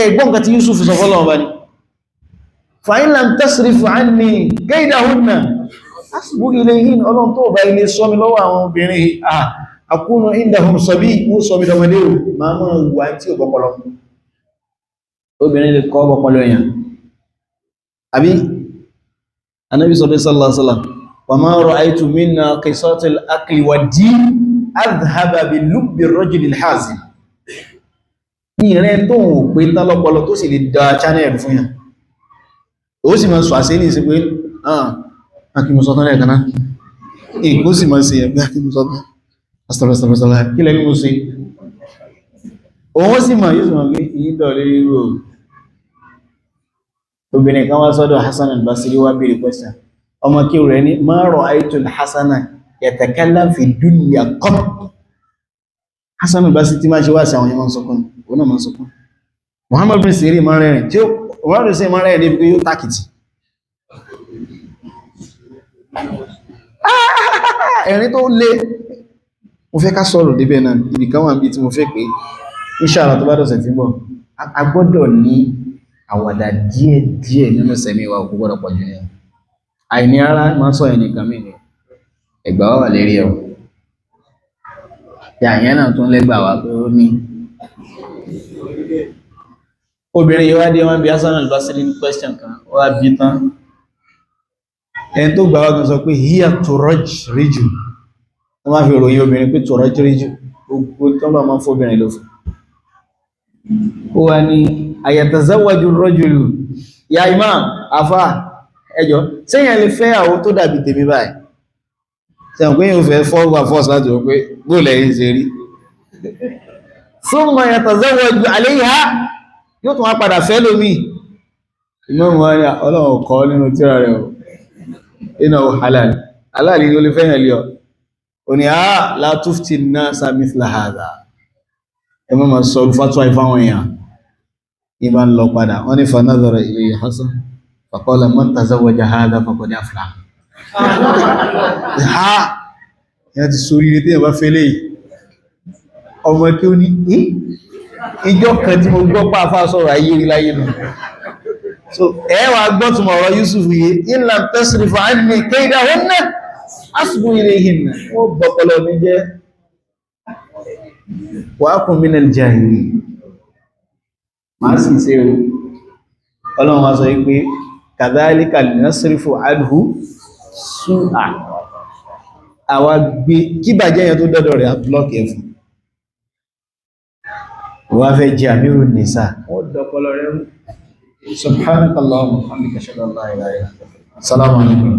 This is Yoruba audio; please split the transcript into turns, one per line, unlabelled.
Ẹ̀gbọ́n kan tí Yusuf sọ fọ́lọ́wọ́ bá ní fa in lam tasrif anni kaydahunna asbu ilayhin. Ọlọ́run, tó bá ilé sọmi lọ́wọ́ àwọn obìnrin, akunu indahum sabi, wọ́n sọmi dọmọdé o, máa mọ́ wà tí ò bọ́pọlọ. Obìnrin lè kọ́ bọ́pọlọ èèyàn, àbí? Anábi sọ pé, sallallahu alaihi wasallam, wa ma ra'aytu min naqisatil aqli wad-din adhhaba bi lubbi ar-rajuli al-hazim. Ní ìrẹ́ tó ń pè tán lọ́pọlọ tó sì lè da channel fún yàn, ó sì máa sọ àṣẹ ní ìsìn pé ah, kí mo sọ tán lẹ́ẹ̀kan náà, ìgbó sì máa ṣe ẹgbẹ́ kí mo sọ tán, astagfirullah, kí lẹ́ni mo ṣe? Òun sì mọ̀, yóò sì mọ̀ pé ìyíndọ̀ lórí irú. Obìnrin kan wá sọ́dọ̀ Hassan al-Basri, wá béèrè question. Ọmọ kí rẹ̀ ní ma ra'aytu al-Hasana yatakallam fi dunya qat. Hassan al-Basri tí máa ṣe wá sí, àwọn yẹn sọkún, òun náà máa sọkún. Muhammad bin Sirin máa rẹ̀rìn, tí ó Muhammad bin Sirin máa rẹ̀rìn débi pé yóò tákìtì ẹ̀rín tó lé. Mo fẹ́ ká sọ̀rọ̀ débẹ̀ náà, ibì kan wà níbi tí mo fẹ́ pé inshallah, tó bá dọ̀sẹ̀ tí ń bọ̀, a gbọ́dọ̀ ní àwàdà díẹ̀ díẹ̀ nínú sẹ̀mí wa, kò gbọ́dọ̀ pọ̀jù ní àìní ara máa sọ ẹ̀ nìkan mí ní ẹgbà wà lérí ẹ̀ tí àyẹ́ náà tún lẹ́gbà wá pé ó ní obìnrin yìí wá dé, wọ́n bí Hasan al-Basri ní question kan, ó wá bí tán. Ẹni tó gbà wá kan sọ pé hiya turaj ríjù, wọ́n máa fi ròyìn obìnrin pé turaj ríjù, gbogbo tó bá máa ń fóbìnrin ló fún. Ó wá ní ayatazawwaju rajulu ya imam, afa, ẹjọ́ sẹ́yìn lè fẹ́ àwọn tó dàbí tèmi báyìí? Sẹ́yìn pé yóò fẹ́ fọ́gbà fọ́s láti wọ́n pé bóòlẹ̀ yìí ṣe rí, thumma yatazawwaju alayha, yóò tún wá padà fẹ́ lómi. Imam wa ní Ọlọ́run kọ́ nínú tírà rẹ̀ o, innahu halal, halal ni ó lè fẹ́yàn lé ọ. Ò ní a la tufti an-nasa mithla hadha, ẹ má ma sọ fatwa ìfáwọn èèyàn. Ìbá ń lọ padà, wọ́n ní fanadhara ilayhi Hasan faqala man tazawwaja hadha faqad aflaha. Ha, ìyá ti sórí ilé tí ìyàn bá fẹ́ léyìí. Ọmọ kí ó ní ìjọ kan tí mo gbọ́ pàfà sọ̀rọ̀ ayé rí láyé nù. So ẹ wá gbọ́ túnmọ̀ ọ̀rọ̀ Yusuf yìí, in lam tasrif anni kaydahunna asbu ilayhinna, ó bọ̀pọ̀lọ̀ mi jẹ́, wa akun minal jahilin, máa sì ṣe o. Ọlọ́run wá sọ wípé kadhalika linasrifu anhu su'a, àwa gbé kí bàjẹ́ yẹn tó dọ́dọ̀ rẹ̀, blọ́ọ̀kì ẹ̀ fún wá fẹ́ jẹ́ àmírù nìsà, wọ́n dọ́pọ̀lọ́ rẹ̀ rú. Subhanakallahumma wa bihamdika, ashhadu an la ilaha illa anta. Assalamu alaikum.